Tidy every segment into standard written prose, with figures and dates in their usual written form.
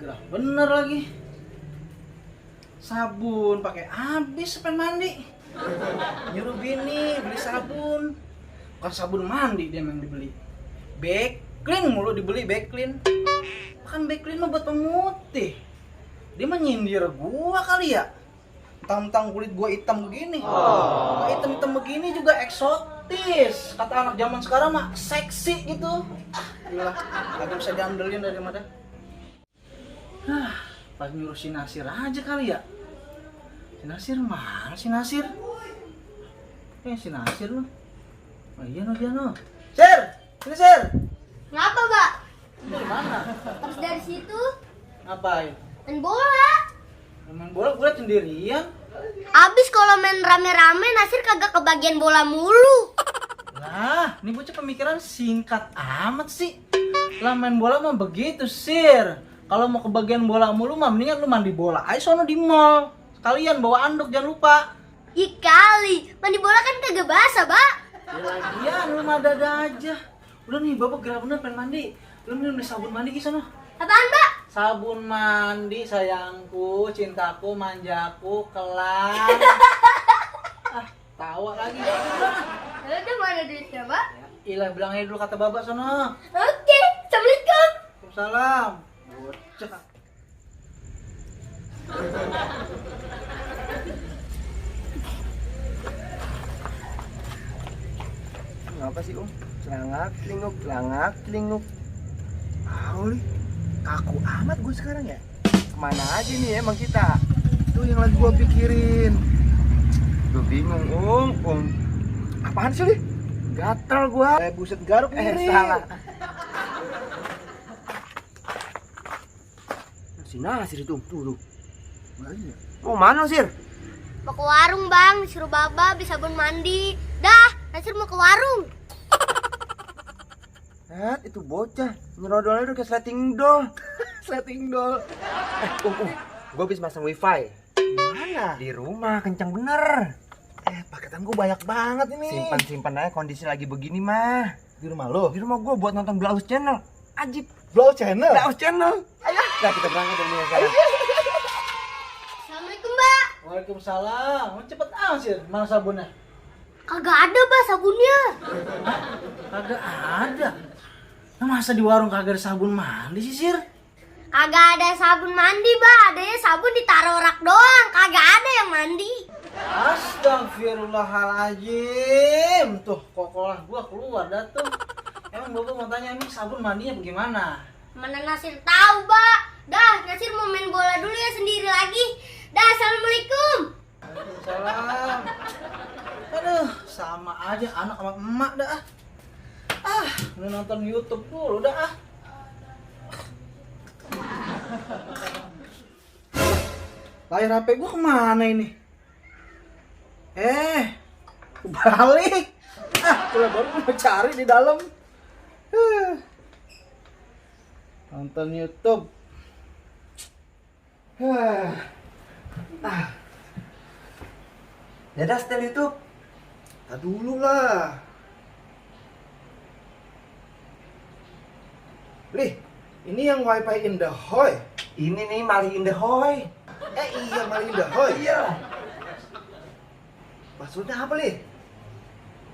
Gerah bener lagi. Sabun pakai habis pen mandi. Nyuruh bini beli sabun. Bukan sabun mandi dia yang dibeli. Backlin mulu dibeli Backlin. Kan Backlin mah buat pemutih. Dia mah nyindir gua kali ya. Tentang kulit gua hitam begini. Nah, hitam-hitam begini juga eksotis. Kata anak zaman sekarang mah seksi gitu. Gila, kagak bisa diandelin dari mana. Pas nyuruh si Nasir aja kali ya. Si Nasir mana si Nasir? Si Nasir loh. Oh iya no dia no. Sir, sini Sir. Ngapa, Mbak? Dari mana? Terus dari situ Ngapain? main bola. Main bola gue sendirian. Abis kalau main rame-rame Nasir kagak kebagian bola mulu. Lah, ini bocah pemikiran singkat amat sih. Lah main bola mah begitu, Sir. Kalau mau kebagian bola mulu mah mendingan lu mandi bola aja sono di mall. Sekalian bawa anduk jangan lupa. Ih kali, mandi bola kan kagak basah, Mbak. Ya lagian lu mah ada aja. Udah nih, Bapak gerak bener pengen mandi. Lu minum di sabun mandi ki sono. Apaan, Mbak? Sabun mandi sayangku, cintaku, manjaku, kelar. Tawa lagi. Udah mana duitnya, Mbak? Ilah bilang aja dulu kata Bapak sono. Oke, Assalamualaikum. Waalaikumsalam. Bocah. Ngapa sih celangak telinguk. Tahu nih, kaku amat gue sekarang ya. Kemana aja nih emang kita? Tuh yang lagi gue pikirin. Gue bingung, Apaan sih, Li? Gatel gue. Buset garuk nih. Salah. Si Nasir itu, tuh. Mau mana, Sir? Mau ke warung, Bang. Disuruh Baba beli sabun mandi. Dah, Nasir mau ke warung. Itu bocah nyerodolnya udah kayak sleting doll. Sleting doll. Gue habis masang wifi. Mana? Di rumah kencang bener. Paketan gue banyak banget ini. Simpan aja kondisi lagi begini mah. Di rumah lo? Di rumah gue buat nonton Blaus Channel. Ajib. Blow channel. Blaus Channel. Ayo. Nah kita berangkat dari sini sekarang. Assalamualaikum, Mbak. Waalaikumsalam. Mau cepet amat sih. Mana sabunnya? Kagak ada, Mbak, sabunnya. Kagak ada. Nah, masa di warung kagak ada sabun mandi sih, Sir? Kagak ada sabun mandi, Mbak. Adanya sabun ditaruh rak doang. Kagak ada yang mandi. Astagfirullahaladzim. Tuh, kokolah gua keluar dah tuh. Emang Bapak mau tanya ini sabun mandinya bagaimana? Mana Nasir tahu, Mbak. Dah, Nasir mau main bola dulu ya sendiri lagi. Dah, Assalamualaikum. Waalaikumsalam. Aduh, sama aja anak sama emak dah. Mau nonton YouTube dulu dah. Layar HP gua kemana ini? Balik. Gua baru mau cari di dalam. Nonton YouTube. Ya dah setel YouTube. Tak dulu lah. Lih, ini yang wifi in the hoy. Ini nih Mali in the Hoy. Iya Mali in the hoy. Iya. Maksudnya apa Lih?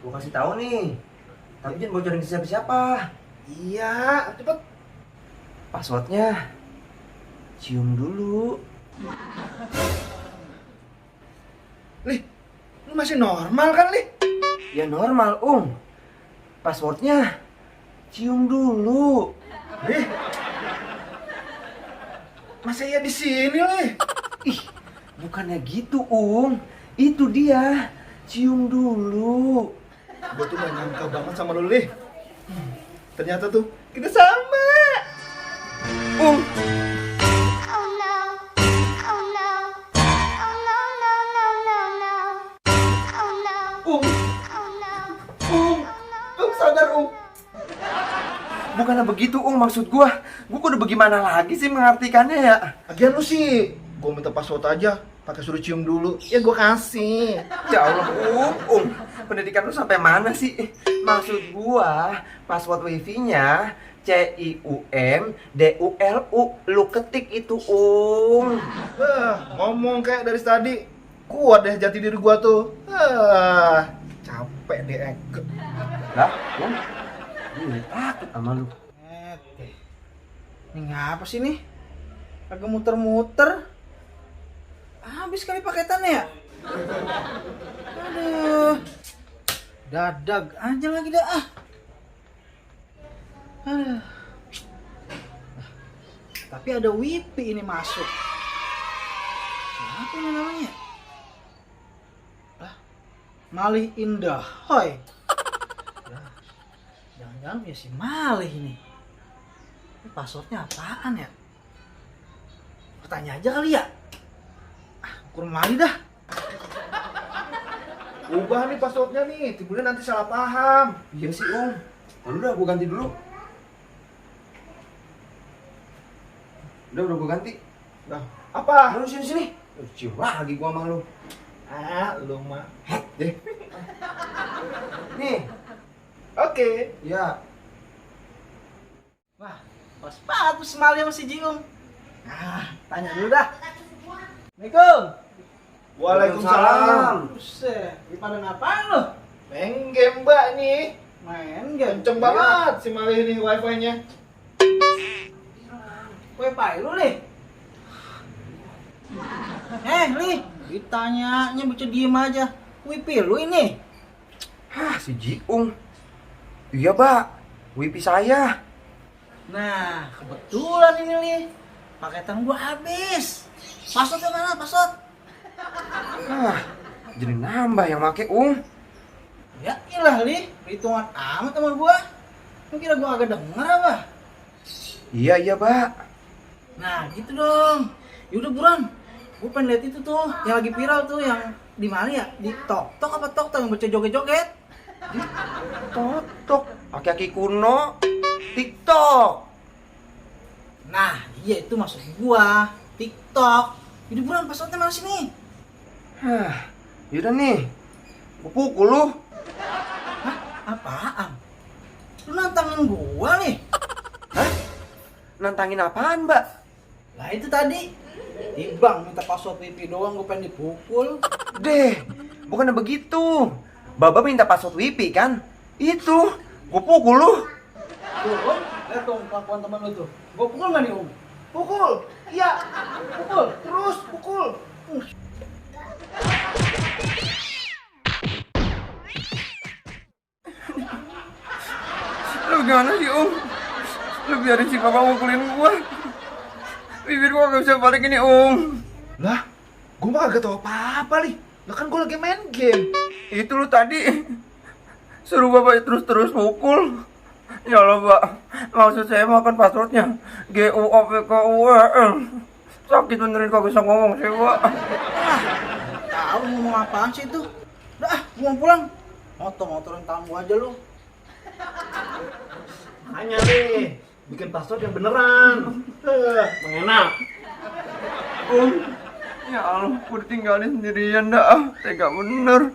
Gua kasih tahu nih. Tapi jangan bocorin ke siapa-siapa. Iya, cepet. Passwordnya cium dulu. Lih, lu masih normal kan Lih? Ya normal, Passwordnya cium dulu. Lih, masa iya di sini Lih? Ih, bukannya gitu, Itu dia. Cium dulu. Gua tuh gak nyangka banget sama lu Lih. Ternyata tuh kita sama. Oh no. Oh no. Oh no no no no no. Oh no. Oh no. Sadar Bukannya begitu, maksud gua. Gua udah bagaimana lagi sih mengartikannya ya? Agian lu sih, gua minta password aja, pakai suruh cium dulu. Ya gua kasih. Ya Allah, pendidikan lu sampai mana sih? Maksud gua, password wifi-nya CIUMDULU. Lu ketik itu, Ngomong kayak dari tadi. Kuat deh jati diri gua tuh. Capek deh. Lah, ini takut sama lu. Ini ngapa sih nih? Agak muter-muter. Habis kali paketannya ya? Aduh. Dadag aja lagi dah. Aduh. Tapi ada Wipi ini masuk. Siapa ini namanya? Malih Indah. Hoi. Jangan-jangan ya si Malih ini. Ini passwordnya apaan ya? Tanya aja kali ya. Kurang Malih dah. Ubah nih passwordnya nih, timbulnya nanti salah paham. Iya sih, Udah, gua ganti dulu. Udah gua ganti. Nah, apa? Lu sini. Cium lagi gua sama lu. Lu mah. Deh. Nih. Oke. Ya. Wah, pas banget tuh Malih sama si Jiung. Tanya dulu dah. Assalamualaikum. Waalaikumsalam. Buset, ini pada ngapain lo? Main game mbak nih. Main game. Kenceng banget si Malih nih wifi-nya. Wifi lu nih. Li, ditanyanya bisa diem aja. Wifi lu ini. Si Jiung. Iya, Pak. Wifi saya. Nah, kebetulan ini Li. Paketan gua habis. Passwordnya mana? Password? Jadi nambah yang make, Ya ilah Li, hitungan amat sama gua. Lu kira gua agak denger apa? Iya, Pak. Nah, gitu dong. Yaudah buruan. Gua pengen lihat itu tuh, yang lagi viral tuh, yang di mana ya? Di TokTok apa TokTok yang baca joget-joget? Tok, aki-aki kuno, TikTok. Nah, iya itu maksud gua, TikTok. Yaudah buruan, passwordnya mana sini? Yaudah nih, gua pukul lu. Hah? Apaan? Lu nantangin gua nih? Nantangin apaan, Mbak? Lah itu tadi. Ibang minta password wifi doang, gua pengen dipukul. Deh, bukannya begitu. Baba minta password wifi kan? Itu, gua pukul lu. Tuh, Om, lihat dong kelakuan teman lu tuh. Gua pukul nggak nih, Om? Pukul. Iya. Pukul. Terus pukul. Lu gimana sih, Lu biarin si Baba mukulin gua. Bibir gua gak bisa balik ini, Lah, gua mah kagak tahu apa-apa nih. Lah kan gua lagi main game. Itu lu tadi suruh Bapak terus-terus mukul. Ya Allah, Pak. Maksud saya makan passwordnya GUOPKUL. Sakit benerin kok bisa ngomong sih, Pak. Tahu ngomong apaan sih itu? Udah, gua mau pulang. Motor-motorin tamu aja lu. Hanya nih, bikin password yang beneran. Mengenak. Ya Allah, gua ditinggalin sendirian dah. Tega bener.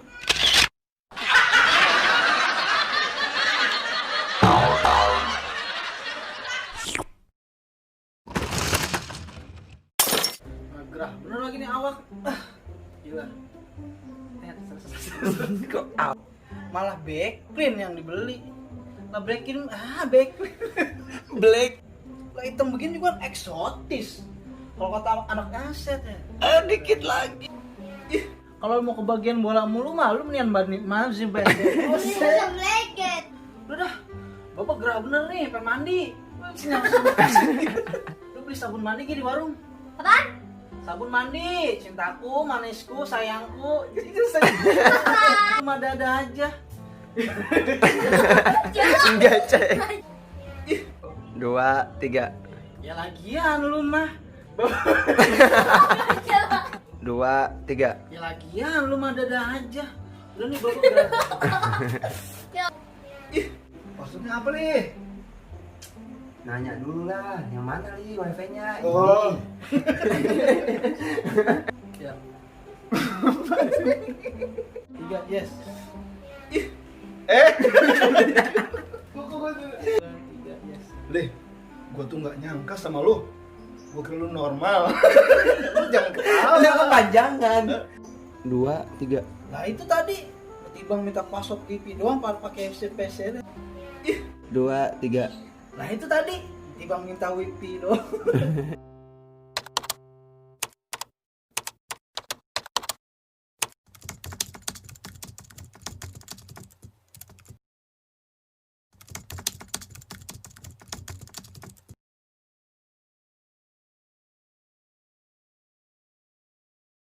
Gerah bener lagi nih awak. Gila. Kok Malah backlin yang dibeli. Lah backlin, backlin. Black. Lah hitam begini juga eksotis. Kalau kata anak aset ya. Dikit lagi. Kalau mau ke bagian bola mulu mah lu mendingan sih Ini bisa blanket. Udah, Bapak gerah bener nih, pengen mandi. Lu beli sabun mandi di warung. Apaan? Sabun mandi, cintaku, manisku, sayangku. Itu saya cuma dada aja. enggak, Cek. 2, 3. Ya lagian lu mah. 2, 3. Ya lagian lu mah dada aja. Udah nih Bapak gerah. Maksudnya apa nih? Nanya dulu lah, yang mana nih wifi-nya? Oh. Ya. 3, yes. 3, yes. Lih, gue tuh nggak nyangka sama lu. Gue kira lu normal. Lu jangan ketawa. Lu kepanjangan. 2, 3. Nah itu tadi ketimbang minta password TV doang pakai PC. 2, 3. Nah itu tadi ketimbang minta wifi doang.